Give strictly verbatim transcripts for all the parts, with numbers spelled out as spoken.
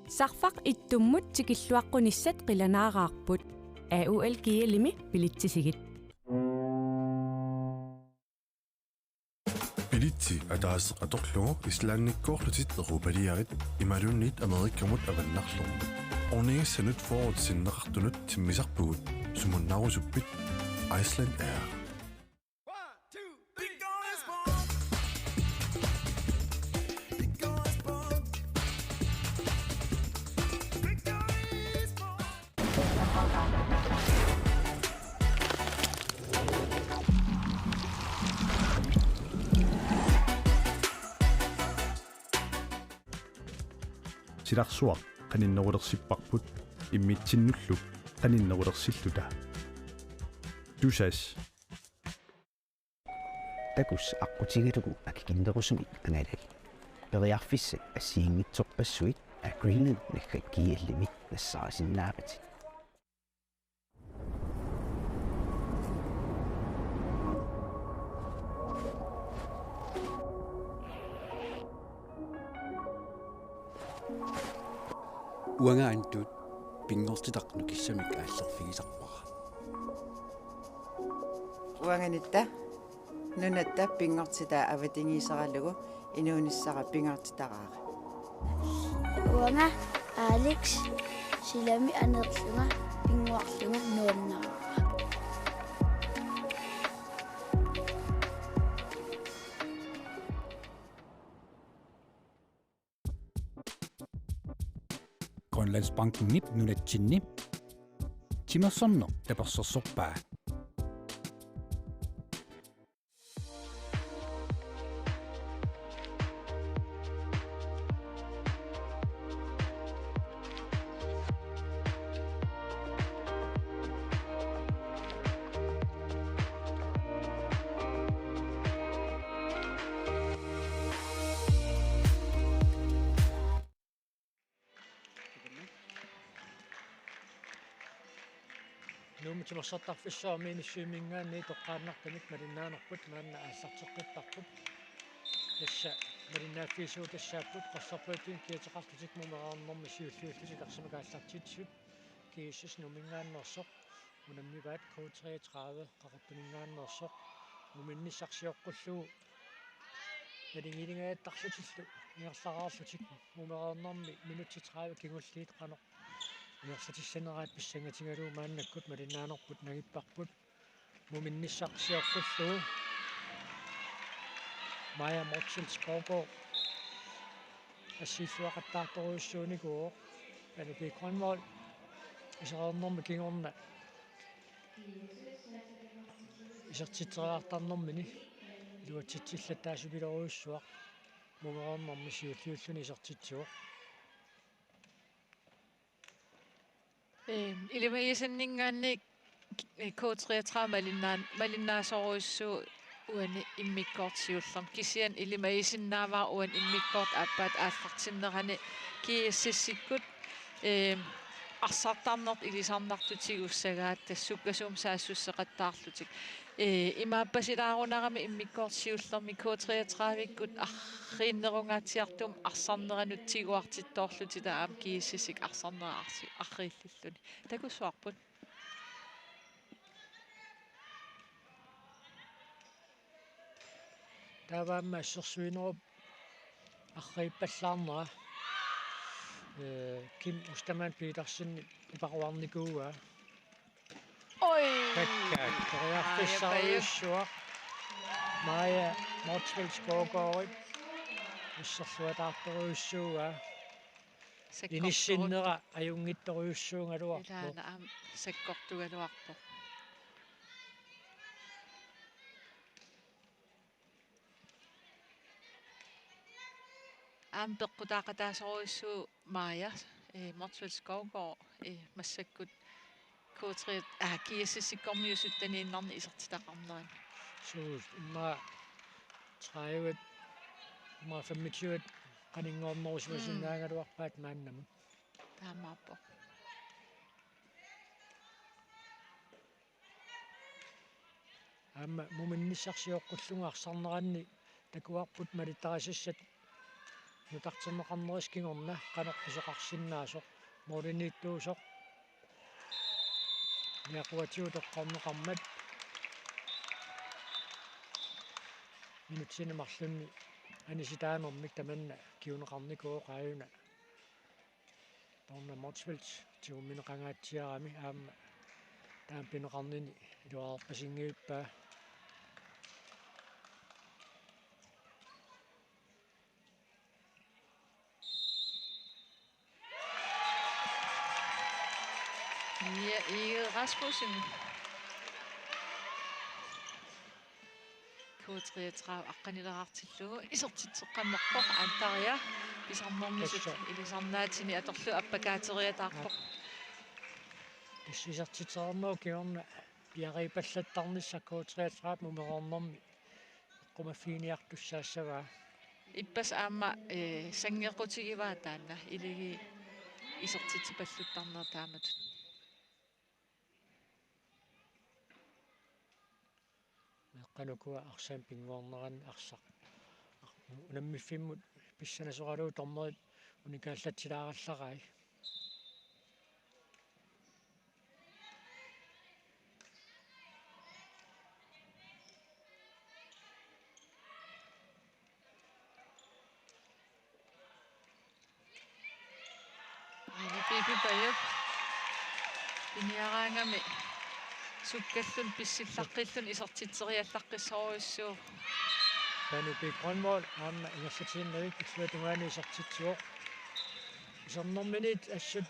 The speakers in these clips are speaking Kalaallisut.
Sarfaq ittummut tikilluaqqunissat qilanaaraarput. A U L G L-imi bilitsisigit. Bilitsi ataaseq atorlugu Islandikkoorlutit Europaliarit imaluunniit Amerikamut avannarlugu. Ornigissanut fyrret sinneqartunut timmisarpugut, sumunnaarusuppit? Iceland Air. Silarsuaq qaninnerulersipparput immitsinnullu qaninnerulersilluta. Tusass. Takuss aqqutigalugu akikinnerusumik angalal. Periarfissat assigiinngitsorpassuit Agreement Naggaggiillimi nassaarisinnaavatit. Uanga Antut pinngortitaq nukissamik aallerfigisarpara. Uanganitta nunatta pinngortitaa avatangiiseralugu inuunissara pingaartitaraara. Uanga Alex silami aneerlunga pinnguarlunga nuannaraara. Grønlandsbankenip nunatsinni timersorneq tapersersorpaa. Nuummut timersortarfissuarmi inissuiminngaanniit toqqaannartumik malinnaanerput maanna aallarteqqittarput. Tassa malinnaaffigisugutassaapput qorsorpaluttunik kiateqarlutik Mumereernermi siulliullutik arsamik aallartitsisut. G S S Nuumminngaanneersoq unammivaat K treogtredive Qaqortuminngaanneersoq muminnissaq sioqqullugu naligiilingajattarlutillu ingerlaraarlutik Mumereernermi minutsit tredive kingulliit qanoq ingerlatissaneraat pissangatigalugu maannakkut malinnaanerput nangipparput. Muminnissaq sioqqullugu Maja Motzfeldt Skovgaard assiilluaqattaartorujussuunikuuvoq. Anu P. Grønvold isereernermi kingorna isertitseriartarnermini iluatsitsillattaasupilorujussuaq. Mumereernermi siulliulluni isertitsivoq. Ehm, ilimagisanninngaanniit K treogtredive malinnaa-, malinnaasorujussuuvoq uani immikkoortoq siullermi. Kisianni ilimagisinnaavara uani immikkoortoq aappaata aallartinnerani G S S-ikkut, ehm, arsartarneq ilisarnartut tigussagaat tassa sukkasuumik saassusseqattaarlutik. Ee, imaappasilaarunaramik immikkoortoq siullermi K treogtredive-ikkut arriinnerungaatsiartumik arsarneranut tiguartittoorlutik taava aamma G S S-ikkut arsarnera arsi-, arriillilluni. Takussuarput. Taava aamma assersuinerup arriippallaarnera, ee, Kim Ostermann Petersen iparuarnikuuaa. Oj! Takkaak, periarfissarujussuaq. Maja Motzfeldt Skovgaardip assersuataartorujussuuaa. Sakkortugut. Inissinnera ajunngitsorujussuugaluarpoq. Ilaana aamma sakkortugaluarpoq. Aamma peqqutaaqataasorujussuuvoq Maja, eh, Motzfeldt Skovgaard, eh, massakkut K tre, ah, G S S-ikkormiut sytteniinnarnik isertitaqarnerani. Suu, immaqa tredive, immaqa femogtyve qaninngornerusimasinnaagaluarpaat maannamut. Taamaappoq. Aamma muminnissaq sioqqullugu arsarneranni takuarput malittarisassat nutarterneqarnerisa kingorna qanoq pisoqarsinnaasoq, målimiittuusoq. Niaquatigut eqqorneqarmat minutsini marlunni anisitaanermik tamanna kinguneqarnikuuvoq aajuna. Borna Motzfeldt tigummineqangaatsiarami aamma taama pineqarnini iluarpasinngilluinnarpaa. Mia Egede Rasmussen. K treogtredive aqqanilerartillugu isertitseqqammerpoq, Antaria pisarnermisut ilisarnaatini atorlugu appakaateriataarpoq. Tassa isertitseqarnerup kingorna piareerpallattarnissaq K treogtredive-p mumereernermi eqqumaffiginiartussaassavaa. Ippassaq aamma, eh, sanngeqqutigivaa taanna iligi isertitsipalluttarneq taamatut. Meeqqanukua arsaq pinnguarnerani arsaq unammiffimmi pissanasoralugu dommerit unikaallatsilaarallarai. Aana Pipi Pajop piniaraangami sukkalluni pissillartilluni isertitseriallaqqissorujussuuvoq. Panu P. Grønvold aamma ingerlatiinnarlugu illuatungaani isertitsivoq. Isernerminiit assut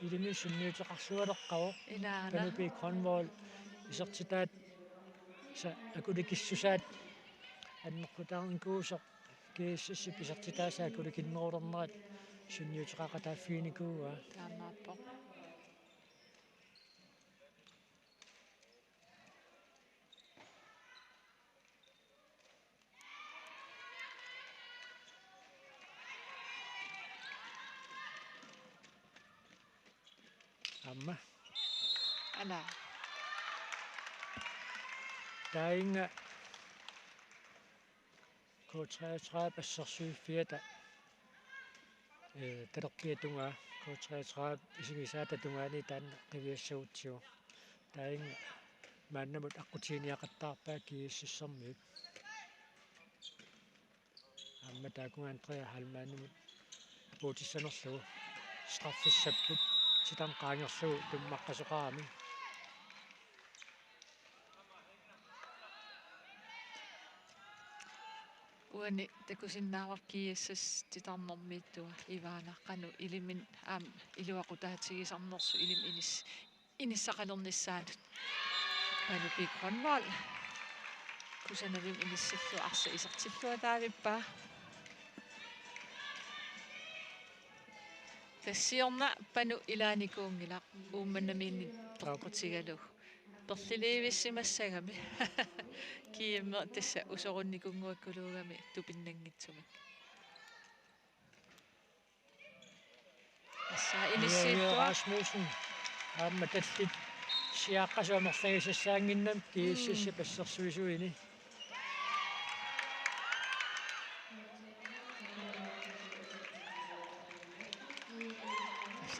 ilimi sunniuteqarlualeqqavoq. Ilaana. Panu P. Grønvold isertitaat sa akulikissusaat annertutaarnikuusoq. G S S-ip isertitaasa akulikinnerulernerat sunniuteqaqataaffiginikuuaa. Taamaappoq. Aamma. Aana. Tainga K treogtredive assersuiffiata, eh, talerpiata tungaa, K treogtredive isigisaata tungaani taanna qiviassagutsigu. Tainga maannamut aqqutiginiaqattaarpaa G S S-ermiut. Aamma taakunga Andrea Heilmannimut apuutissanerlugu straffissapput, titarneq qaangerlugu tummaqqasoqarami. Uani takusinnaavarput G S S titarnermiittua Ivana qanoq iliminut aamma iluaqutaatigisarnersoq iliminut inis-, inissaqalernissaanut. Panu P. Grønvold kusanavimmi inissillugu arsaq isertilluataavippaa. Tassa siorna Panu ilaanikuunngilaq Uummannamiinni peqqutigalugu. Perliliivissimassagami. G M tassa usorunnikunnguakkuluugami tupinnanngitsumik. Tassa Mia Egede inissillugu Rasmussen aamma tallit siaqqasut amerlagisassaannginnamik G S S-ip assersuisuini.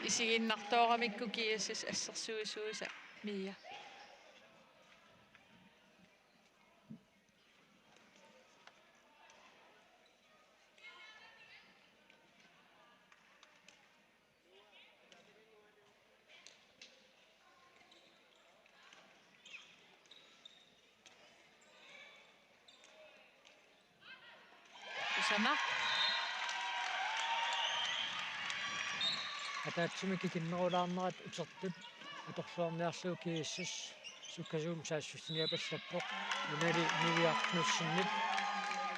Isigiinnartooramikku G S S assersuisuisa Mia. Kusanaq. Ataatsimik kikinnerulaarnerat utertut atorluarniarlugu G S S sukkasuumik saassussiniapallappoq. Unali Niviaq Knudsenip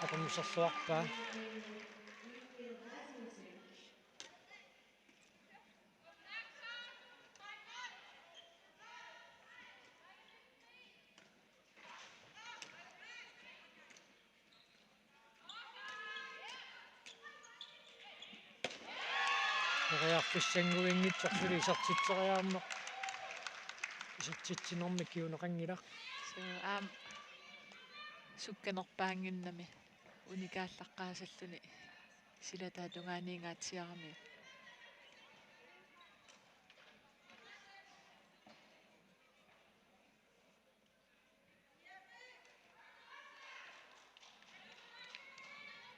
atorniserluarpaa. Periarfissannguinngitsoq suli isertitseriarneq. Isertitsinermik kinguneqanngilaq. Suu, aamma sukkanerpaannginnami unikaallaqqaasalluni. Silataata tungaaniingaatsiarami.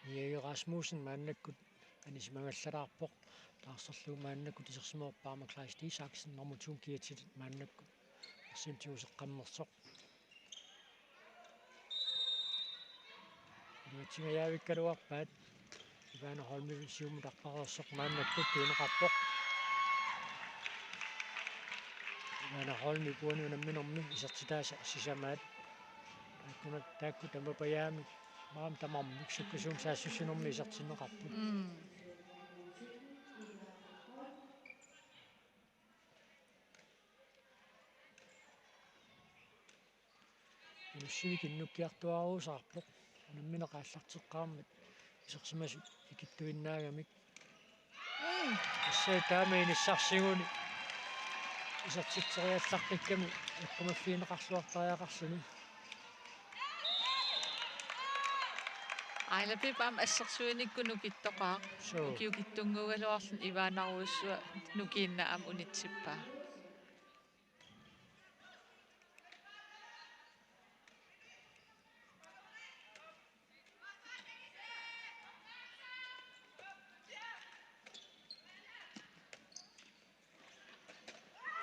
Jørgen Rasmussen maannakkut anisimangallalaarpoq. Taarserlugu maannakkut isersimavarput aamma Kleist Isaksen, nummer to kiatit maannakkut. Arsentiguseqqammersoq. Iluatsingajavikkaluarpaat. Ivana Holmi siumut aqqareersoq maannakkut tunineqarpoq. Ivana Holmi uani unamminermi isertitaasa sisamaat. Taakkuna taakku tamapajaami maam tamarmik sukkasuumik saassussinermi isertinneqarput. Mm. Inussivik innukkiartuaaruusaarpoq. Unammineq aallarteqqaarmat isersimasut ikittuinnaagamik. Mm. Tassa taama inissarsiguni isertitseriallaqqikkami eqqumaffigineqarluartariaqarluni. Ailapip aamma assersuinikkut nukittoqaaq. Suu. Ukiukittunnguugaluarluni Ivaanarujussuaq nukiinnaq aamma unitsippaa.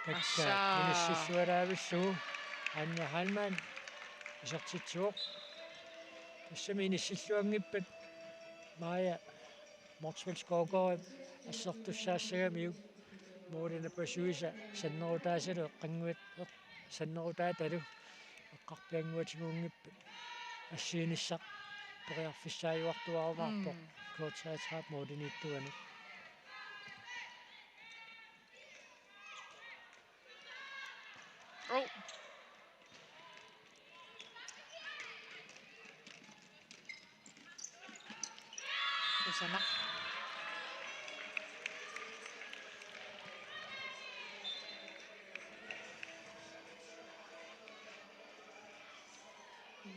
Takka Assa. Inissilluaraavillugu Anja Heilmann isertitsivoq. Tassami inissilluanngippat Maja Motzfeldt Skovgaard assertussaassagamiuk. Målip napasuisa sannerutaasalu eqqannguat-, eq-, sannerutaatalu eqqarpiannguatiguunngippat assiinissaq periarfissaajuartuarumaarpoq. Mm. K treogtredive målimiittuani. Oh. Kusanaq.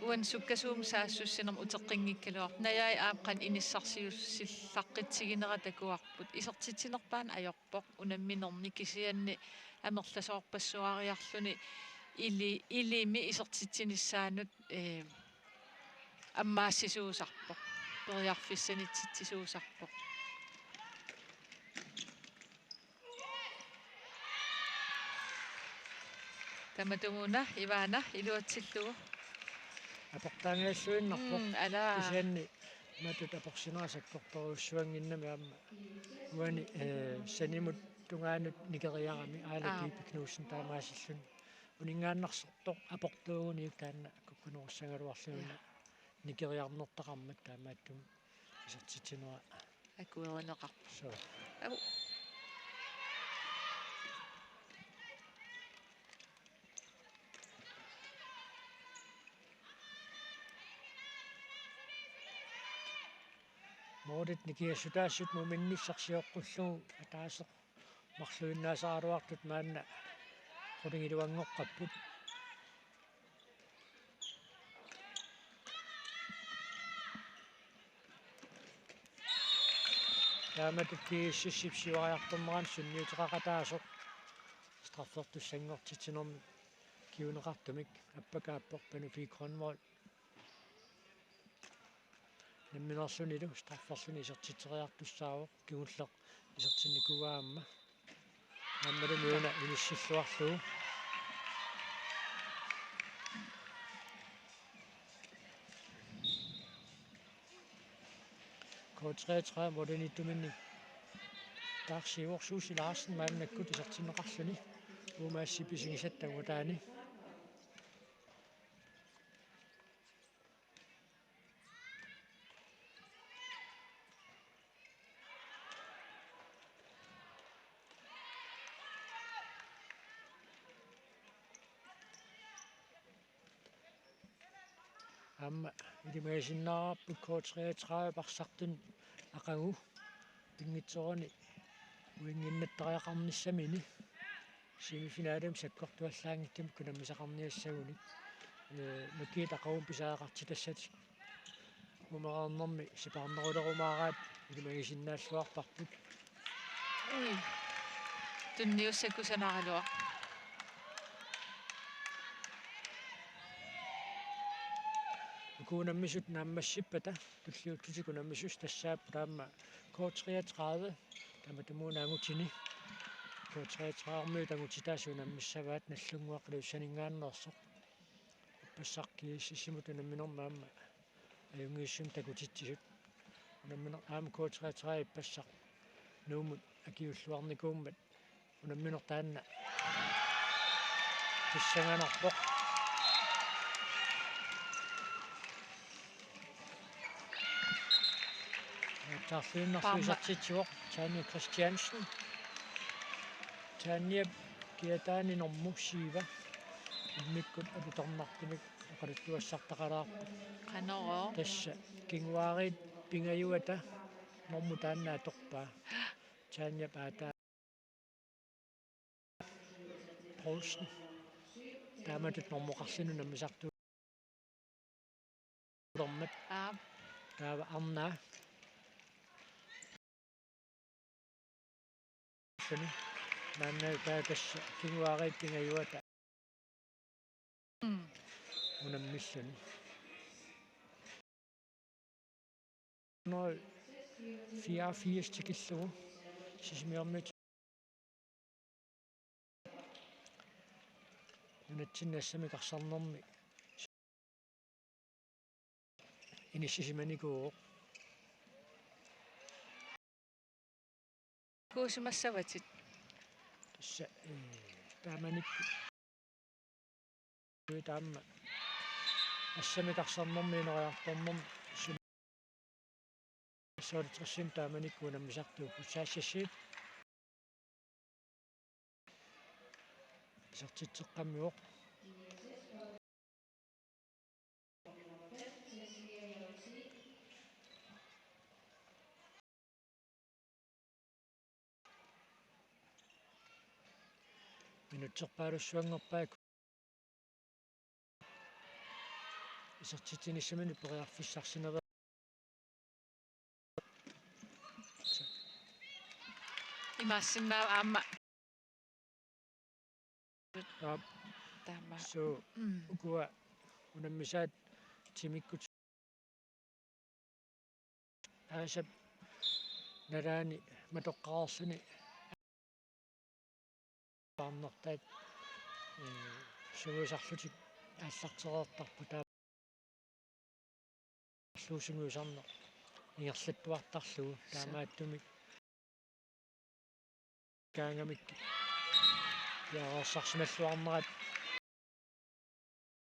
Uani sukkasuumik saassussinermut uteqqinngikkaluarpoq. Najai aamma qanoq inissarsiussillaqqittiginera takuarput. Isertitsinerpaani ajorpoq unamminermi kisianni amerlasoorpassuariarluni ili-, ilimi isertitsinissaanut, eh, ammaassisuusarpoq. Periarfissanitsitsisuusarpoq. Tamatumuuna Ivana iluatsillugu. Aportaangajalluinnarpoq. Mm, alaa. Kisianni matut aporsinera sakkortorujussuannginnami aamma. Uani, eh, sanimut tungaanut nikeriarami Aala Aa. Piipi Knudsen taamaasilluni. Uninngaannarsortoq aportuuguniuk taanna kukkunerussagaluarluni. Ja. Nikeriarnertaqarmat taamaattumik isertitsinera akuerineqarpoq. Suu. Au. Målit nikingassutaasut muminnissaq sioqqullugu ataaseq marluinnaasaraluartut maanna qulingiluanngoqqapput. Taamatut GSS-ip siuariartornerani sunniuteqaqataasoq straffertussanngortitsinermik kinguneqartumik appakaappoq Panu Fie Grønvold. Nammineerlunilu strafferluni isertitseriartussaavoq, kingulleq isertinnikuuaa aamma. Aammalumi una inissilluarlugu. K treogtredive målimiittuminni taarsiivoq Susie Larsen maannakkut isertinneqarluni. Uumaassi pisigisatta angutaani. Aamma ilimagisinnaavarput K treogtredive arsartuni aqagu pinngitsoorani uinnginnattariaqarnissamini. Semifinalemi sakkortuallaanngitsumik unammisaqarniassagunik. Ee, makiit aqagumut pisariaqartitassatik Uumaqarnermi sipaarnerulerumaaraat ilimagisinnaalluarparput. Ui. Tunniussakkusanaraluaq. Uku unammisut naammassippata, tulliullutik unammisut tassaapput aamma K treogtredive, tamatumuuna angutini. K treogtredive-miut angutitaasa unammissavaat Nagdlúnguaq Ilulissaninngaanneersoq. Ippassaq GSS-imut unamminermi aamma ajunngitsumik takutitsisut. Unammineq aamma K treogtredive ippassaq Nuummut akiulluarnikuummat unammineq taanna pissanganarpoq. Taarluinnarlugu Paama. Isertitsivoq Tanja Christiansen. Tanjap kiataani normu syv. Immikkut alutornartumik oqaluttuassartaqalaarpoq. Qanoroq. Tassa kinguaariit pingajuata normu taanna atorpaa. Tanjap aataa Poulsen. Taamatut normoqarluni unammisartuulermat. Aap. Taava arnaa. Suni. Maanna taava tassa kinguaariit pingajuata. Mm. Unammilluni. Nul fireogfirs tikillugu. Sisimiormiut. Nunatsinni assamik arsarnermi inissisimanikuuvoq. Kuusimassavatit. Tassa, ee, taamanikkut. Taama assamik arsarnermi ineriartornermi sum-, S-otteogtresimi taamanikkut unammisartuupput. Saassassiit. Isertitseqqammivoq. Minutserpaalussuanngorpaa. Isertitsinissaminut periarfissarsinnaavat. Imaassinnaavoq aamma. Aap. Taama. Suu, mm, ukua unammisaat timikkut aasap nalaani matoqqareerluni paarnertaat, ee, sungiusarlutik aallartereertarput, taava sungiusarneq ingerlattuartarlugu. Taamaattumik kaangamik piareersarsimalluarnerat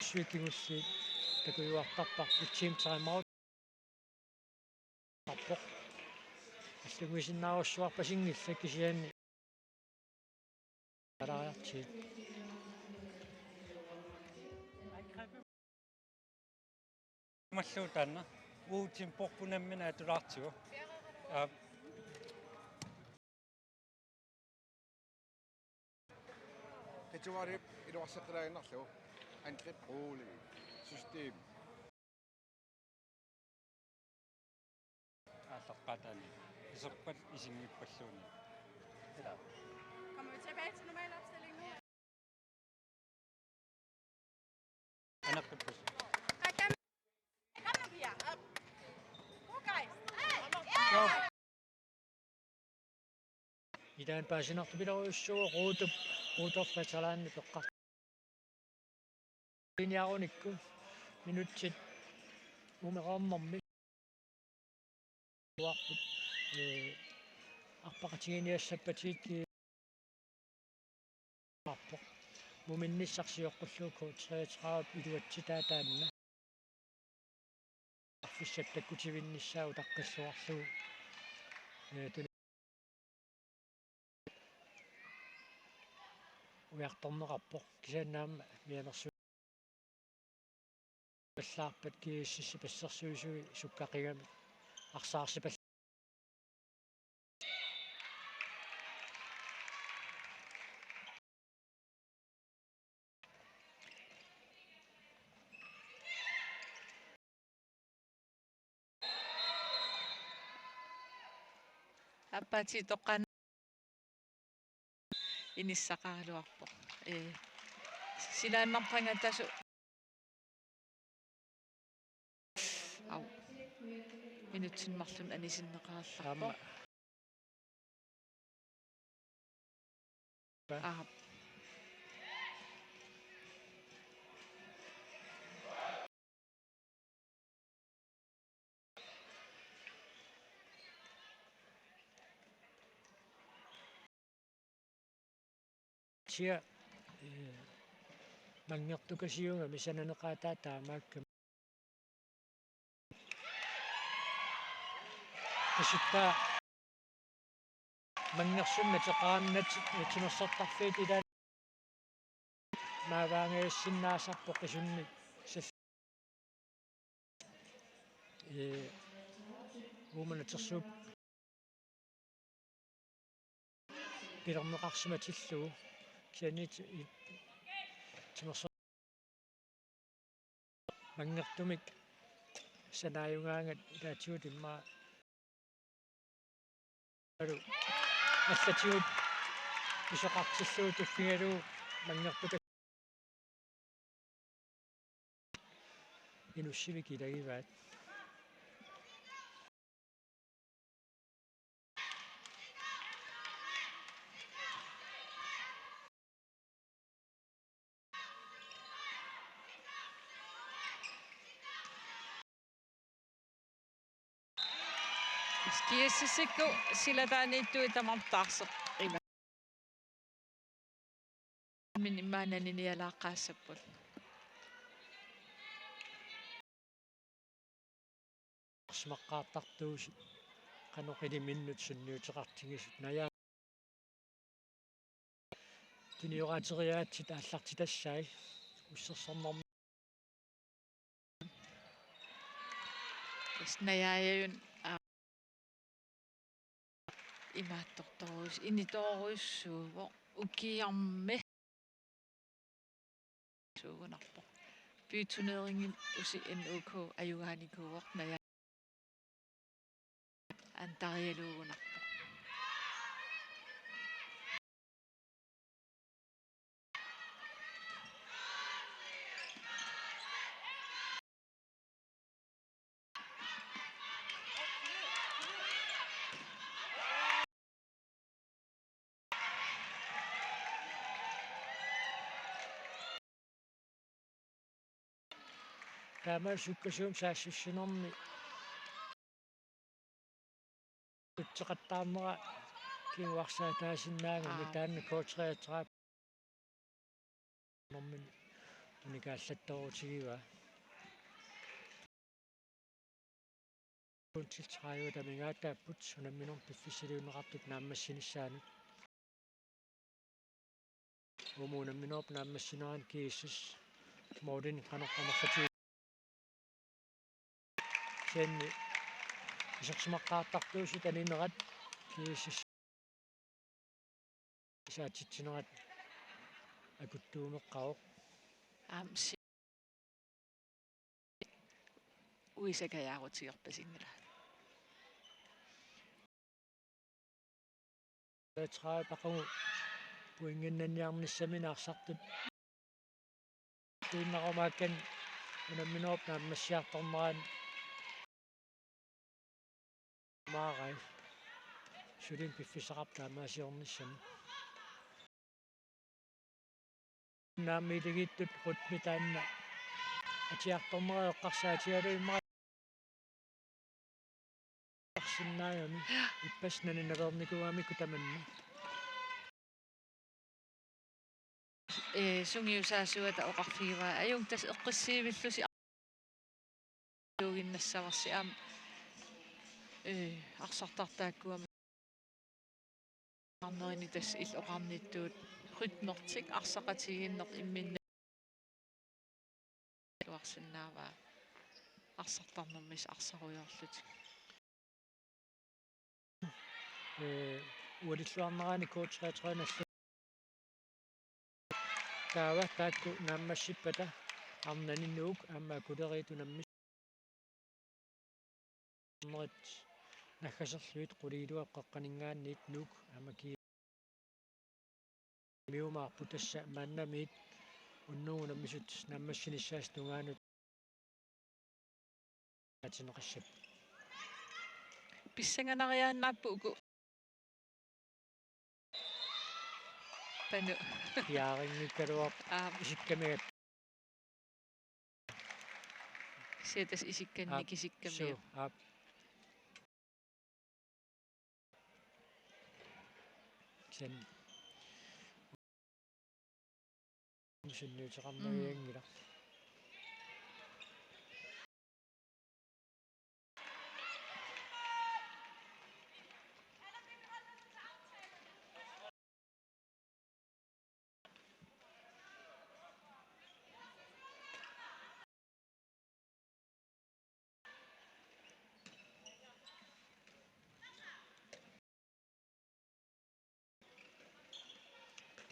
suikingulli takujuartarparput. Team timeout. Arpoq. Allunngisinnaarusuarput kisianni. Alaariartiit. Malluutaanna. Uu, temporput nammineq atulaartigu. Aa. Qitiuaarip iluarseqqilaaginnarlugu. Angreb, rolig. System. Aallaqqaataani. Iserpat isinngippalluunniit. Ila. Kommer vi tilbage til normal opstilling nu? Aneqqipput. Kom nu, piger. Op. Go, guys. Hey. Yeah. Ilaanni paasinartupiloorujussuuvoq Ruutup, Ruutup Veteranip peqqar-, linjaarunikku minutsit uumeqarnermi. Uarput, ee, arpaqatiginiassappatigut ki-, arpoq. Muminnissaq sioqqullugu K treogtredive iluatsitaa taanna. Arfissat takkutivinnissaa utaqqilluarlugu. Ee, tun-, ujartorneqarpoq. Kisianni aamma mianersu- pallaarpat GSS-ip assersuisui sukkaqigami arsaarsipal- Aappaatit toqqaannaq inissaqaraluarpoq. Ee, silaannarpara tasu. Au. Minutsinik marlunnik anisinneqarallarpoq. Aamma. Aap. Tia, ee, manngertukasiugami sananeqaataa taamaakkami. Qisuttaa manngersunik ateqarnat, ee, timersortarfiit ilaat maavaangajassinnaasarpoq qisunnik sal-, ee, Uummanatersuup pilerneqarsimatillugu kisianni ti-, i-, timerso-, manngertumik sanaajugaangat ilaatigut immaqa alu allatigut pisoqartillugu tuffigalugu manngertuka- Inussivik ilagivaat. GSS-ikkut silataaniittuit tamarmik taarseq ima. Min immaqa naninialaaqqaassapput. Arsimaqqaartartuusut qanoq iliminnut sunniuteqartigisut najaa. Tuniorateriaatsit aallartitassai ussersornermi. Tassa najaajajun, aa, imaattortorujus-, initoorujussuuvoq ukiarmi. Suugunarpoq. Bytuneringimi usi N O K ajugaanikuuvoq najaa. Antarialuugunarpoq. Taama sukkasuumik saassussinermi utseqattaarnera kinguarsaataasinnaagami. Aa. Taanna K treogtredive normin unikaallattorutigivaa. Kun til tredive tamigaataapput unamminermi piffissaliunneqartut naammassinissaanut. Uuma unamminerup naammassinerani GSS målinik qanoq amerlatigisut. Kisianni isersimaqqaartartuusut aninerat GSS isaatsitsinerat akuttuumeqqavoq. Aamma si-, uisakajaarutigerpasinngilaa. Tredive paqugu pointinnanniarnissaminut arsartut. Tuinnarumaakkan unamminerup naammassiartornerani. Maarai. Sulimmik piffissaqarpoq taamaasiornissami. Naammagittut rytmi taanna atiartornera eqqarsaatigalugu immaqa arsinnaagami ippassaq naninnaveernikuugamikku tamanna. Ee, sungiusaasuata oqarfigivaa: Ajunngilaq, tassa eqqissiivillusi. Tuuginnassavarsi aamma, ee, arsartartut taakkua arnerini tassa illit oqarnittut rytmertik arsaqatigiinneq imminnut tuarsinnaavaa arsartarnermik arsarujoorlutik. Ee, ualilluarnerani K treogtredive nallu taava taakku naammassippata arnani Nuuk aamma Akuleriit unammis-, nerit Naggaserlugit qulit iluat qeqqaninngaanniit Nuuk aamma Kiisa. Piumaarput tassa maannamiit unnugu unammisut naammassinissaasa tungaanut atinneqassapput. Pissanganariaannaapput uku. Panu. Piarinngikkaluarpoq. Aap. Isikkamiga. Siatas isikkanni. Aap. Kisikkamiga. Suu, aap. Sen. Sunniuteqarnavianngilaq.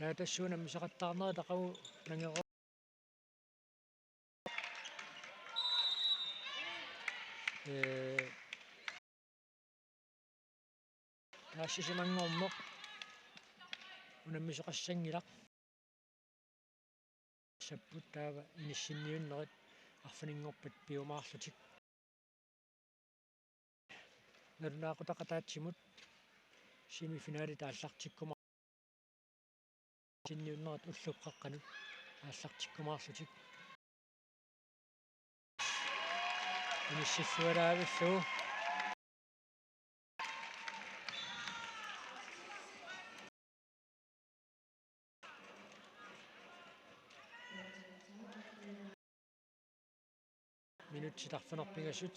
Taava tassuuna unammisaqattaarnerit aqagu nangeru-, ee, taava sisamanngorneq unammisoqassanngilaq. Sapput taava inissinniunnerit arfininngorpat piumaarlutik. Nalunaaqutaq ataatsimut semifinalit aallartikkumaarlutik. Inissinniunnerit ullup qeqqanut aallartikkumaarlutik. Inississualaavillugu. Minutsit arfineq-pingasut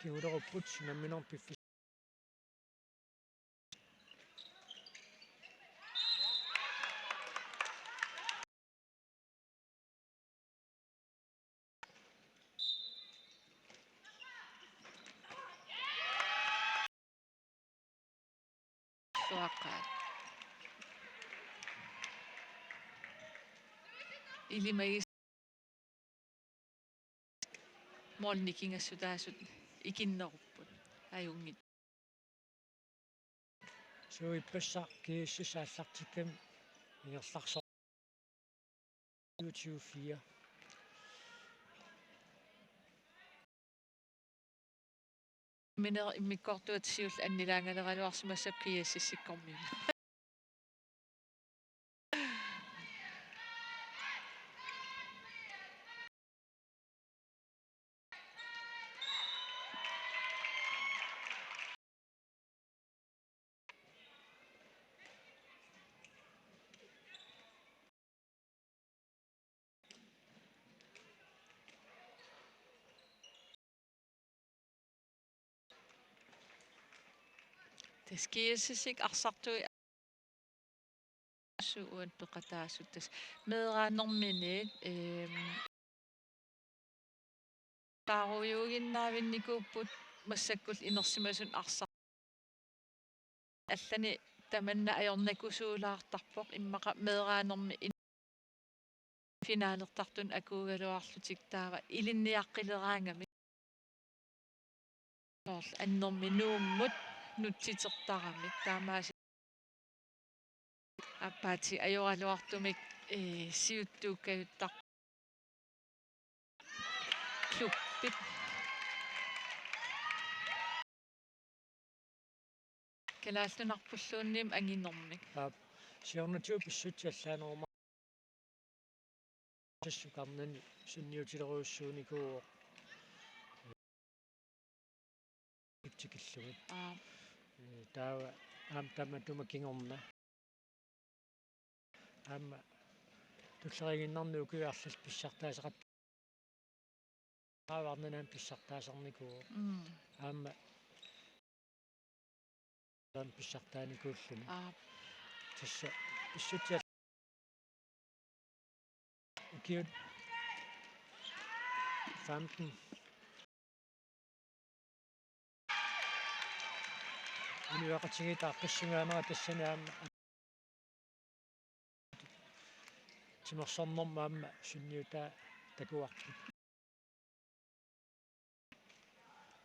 kingulerupput unamminermi piffis- Suaqqaat. Ilimagis- Målip nikingassutaasut ikinnerupput. Ajunngit. Suu, ippassaq G S S aallartikkami ingerlasoq. Syvogtyve fire. Miner immikkoortuata siulleq annilaangaleraluarsimassapput G S S-ikkormiut. Tassa G S S-ik arsartui suuan peqataasut tassa meeraanermini, ehm, taarujuuginnaavinnikuupput massakkut inersimasut arsaq. Allani tamanna ajornakusuulaartarpoq immaqa meeraanermi in-, finalertartut akuugaluarlutik taava ilinniaqqileraangamik. Soorlu annermik Nuummut nutsitertaramik taamaasi aappaatit ajoraluartumik, ee, siuttuukkajuttar- Klubbit. Kalaallit Nunarpulluunniit anginermik. Aap, siornatigut pissutsit allaanerumaarput. Sassukarnani sunniutilerujussuunikuuvoq. Tikillugit. Aap. Ee, taava aamma tamatuma kingorna. Aamma tulleriiginnarnik ukiut arlallit pissartaasaqat-, qaavannanaam pissartaasarnikuuvoq. Mm. Aamma taanna pissartaanikuulluni. Aap. Tassa pissutsit ukiut femten. Inuiaqatigiit aaqqissugaanera tassani aamma timersornermut aamma sunniutaa takuarput.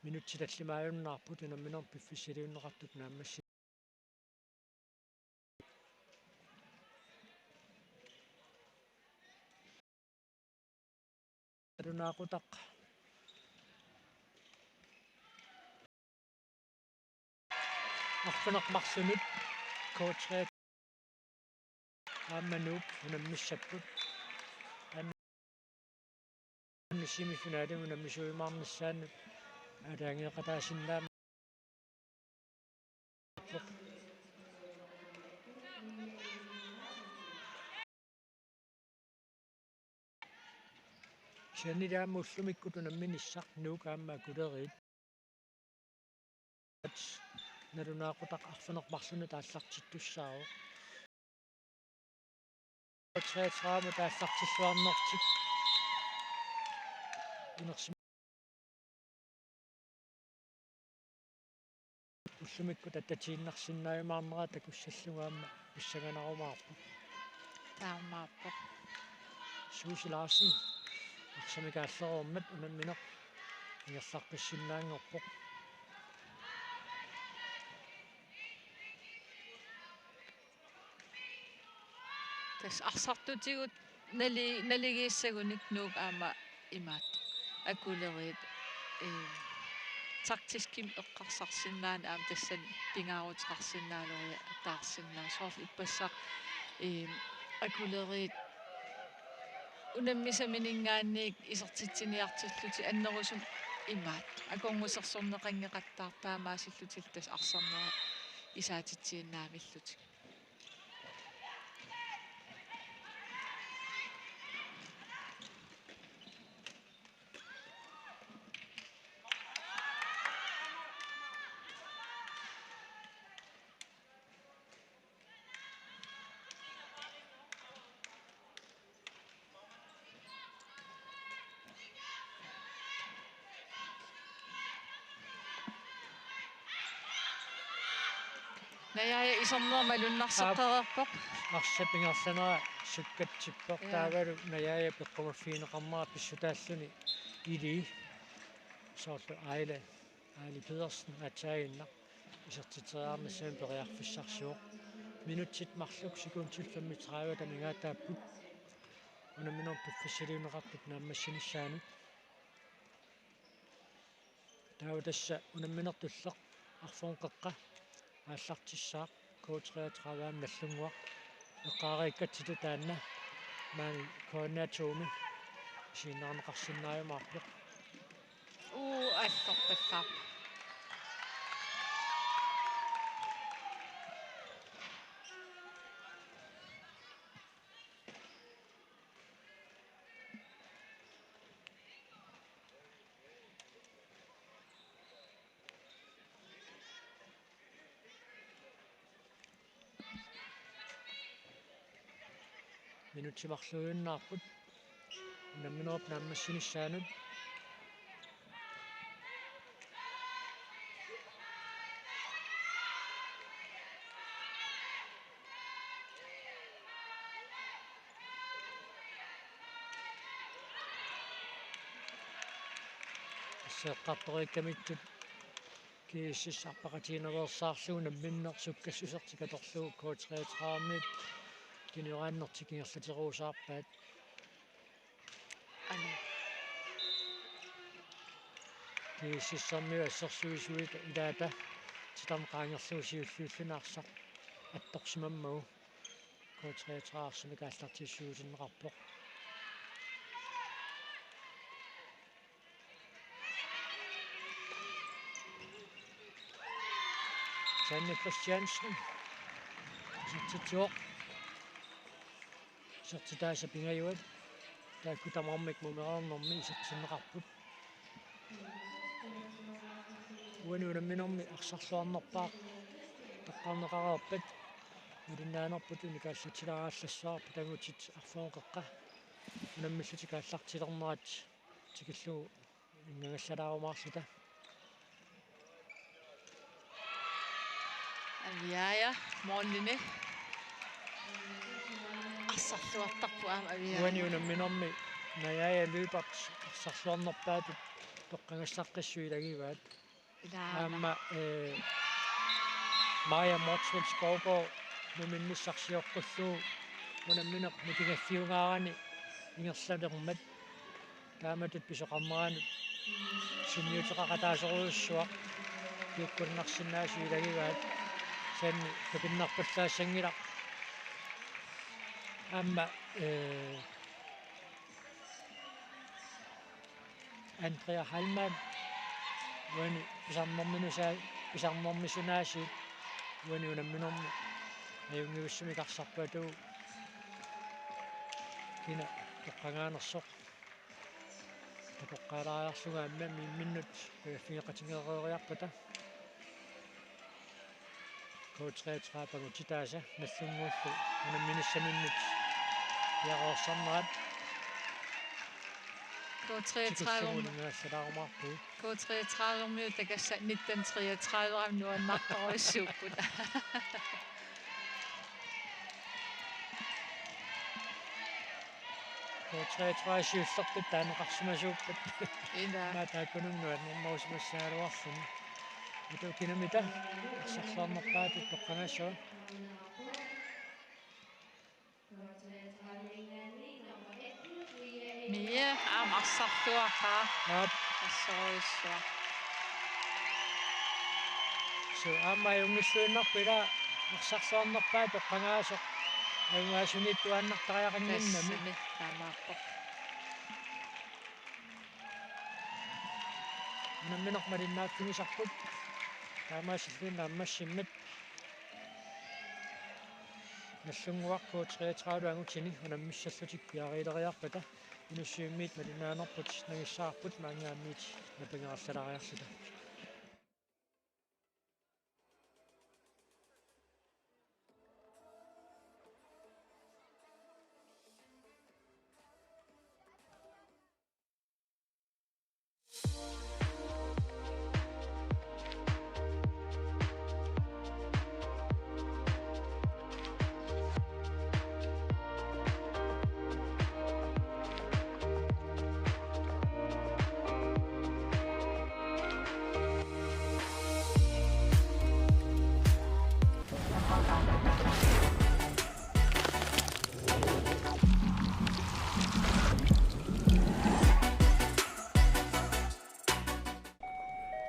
Minutsit tallimaajunnaarput unamminermi piffissaliunneqartup naammassi. Nalunaaqutaq arfineq-marlunut K treogtredive aamma Nuuk unammissapput. Aamma semifinalimi unammisuujumaarnissaannut aalajangeeqataasinnaammat. Kisianni aamma ullumikkut unamminissaq Nuuk aamma Akuleriit. Nalunaaqutaq arfineq-marlunut aallartittussaavoq. Treogtredive aallartilluarnertik. Inersim- Ullumikkut attatiinnarsinnaajumaarnera takussallugu aamma pissanganarumaarpoq. Taamaappoq. Susie Larsen arsamik aallereermat unammineq ingerlaqqissinnaanngorpoq. Tassa arsartutigut nali-, naligiissagunik Nuuk aamma imaattoq Akuleriit, ee, taktiskimik eqqarsarsinnaaneq aamma tassani pingaaruteqarsinnaalerujattaarsinnaavoq. Soorlu ippassaq, ee, Akuleriit unammisamininngaanniit isertitsiniartillutik annerusumik imaattoq akornusersorneqanngeqattaartut taamaasillutillu tassa arsarnerat isaatitsiinnaamillutik. Najaaja iserneq malunnarseqqereerpoq. Arsap ingerlanera sukkatsippoq. Ja. Taavalu Najaaja peqqumaffigineqarnera pissutaalluni ilii. Soorlu Aila, Aili Pedersen aatsaannguaq isertitseriarnissami periarfissarsivoq. Minutsit marluk sekundit femogtredive amigaataapput unamminermi piffissaliunneqartup naammassinissaanut. Taava tassa unamminertulleq arfernup qeqqa aallartissaaq K treogtredive aamma Nagdlunguaq. Eqqaareerikkatsigu taanna maani K N R to-mi isiginnaarneqarsinnaajumaarpoq. Uu, allorpallaarpoq. Minutsit marluujunnaarput unamminerup naammassinissaanut. Seeqqartoriikkamitsut G S S arpaqatigiinnaveersaarlugu namminneq sukkassusertik atorlugu K treogtredive-miut kinioraannertik ingerlateruusaarpaat. Aana. G S S-ermiut assersuisuit ilaata titarneq qaangerlugu siulliulluni arsaq attorsimammagu K treogtredive arsamik aallartissuutinneqarpoq. Sanne Christiansen. Isertitsivoq. Isertitaasa pingajuat. Taakku tamarmik mumereernermi isertinneqarput. Uani unamminermi arsarluarnerpaaq toqqarneqareerpat. Malinnaanerput unikaallatsilaarallassaaq, pitagutit arfernup qeqqa unammillutik aallartilernerat tikillugu inngagallalaarumaarluta. Aviaja målini. Arsarluartarpoq aamma Aviaja. Uani unamminermi Najaaja Lyberth arsarluarnerpaatut toqqagassaqqissut ilagivaat. Ilaana. Aamma, eh, Maja Motzfeldt Skovgaard numinnissarsioqqullugu unammineq mikigaaffiugaarani ingerlalermat. Taamatut pisoqarneranut sunniuteqaqataasorujussuaq, piukkunnarsinnaasut ilagivaat. Kisianni takunnarpallaassanngilaq. Aamma, eh, Andrea Heilmann, uani pisarnerminusaa-, pisarnermisunaasiit uani unamminermi ajunngivissumik arsarput atugu kina toqqagaanersoq. Takoqqaalaariarlugu aamma imminnut pigaffigeqatigeeriarpata. K treogtredive pangutitaasa Nagdlunguullu unamminissaminnut piareersarnerat. K treogtredive. Tikissaguningaassalaarmaarpuu. K treogtredive-miut takassa nitten treogtredive-mi nuannaartorujussuupput. K treogtredive siullerput taaneqarsimasuuppat. Ila. Aamma taakkununnga nuannernerusimassagaluarluni. Atukinamita arsarluarnerpaatut toqqagassava. Mia aamma arsarluaqaa. Aap. Assorujussuaq. Suu, aamma ajunngilluinnarpoq ila arsarluarnerpaaq toqqagaasoq. Ajugaasuniittuaannaq tariaqannginnami. Tassami taamaappoq. Unammineq malinnaaffigisarput. Taamaasilluinnaq ammassimmat. Nagdlunguaq K treogtredive angutini unammissallutik piareeriarpata Inussivimmiit malinnaanerput nangissavarput maanngaanniit napangerallalaariarluta.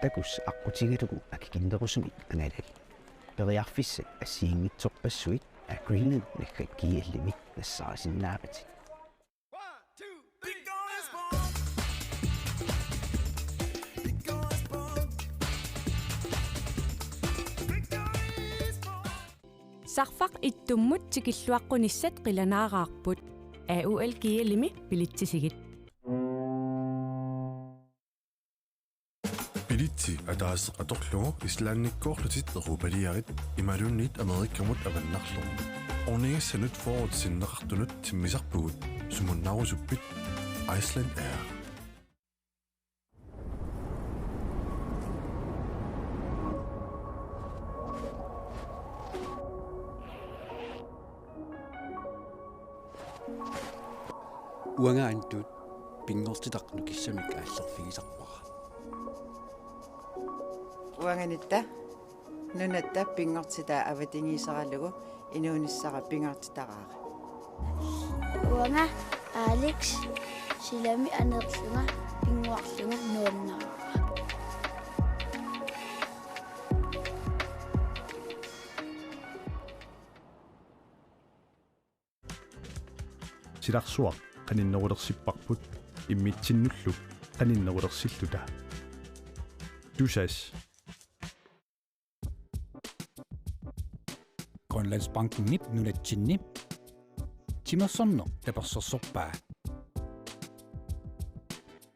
Takuss' aqqutigalugu akikinnerusumik angalagit. Periarfissat assigiinngitsorpassuit Agreement naggat G L-imi nassaarisinnaavat. Sarfaq ittummut tikilluaqqunissat qilanaaraarput. A U L G L-imi bilitsisigit. Bilitsi ataaseq atorlugu Islandikkoorlutit Europaliarit imaluunniit Amerikamut avannarlugu. Ornigassanut fyrret sinneqartunut timmisarpugut, sumunnarusuppit? Iceland Air. Uanga Antut pinngortitaq nukissamik aallerfigisarpara. Uangatta nunatta pinngortitaa avatangiiseralugu inuunissara pingaartitaraara. Uanga Alex silami aneerlunga pinnguarlunga nuannaarpara. Silarsuaq qaninnerulersipparput immitsinnullu qaninnerulersilluta. Tusass. Grønlandsbankenip nunatsinni timersorneq tapersersorpaa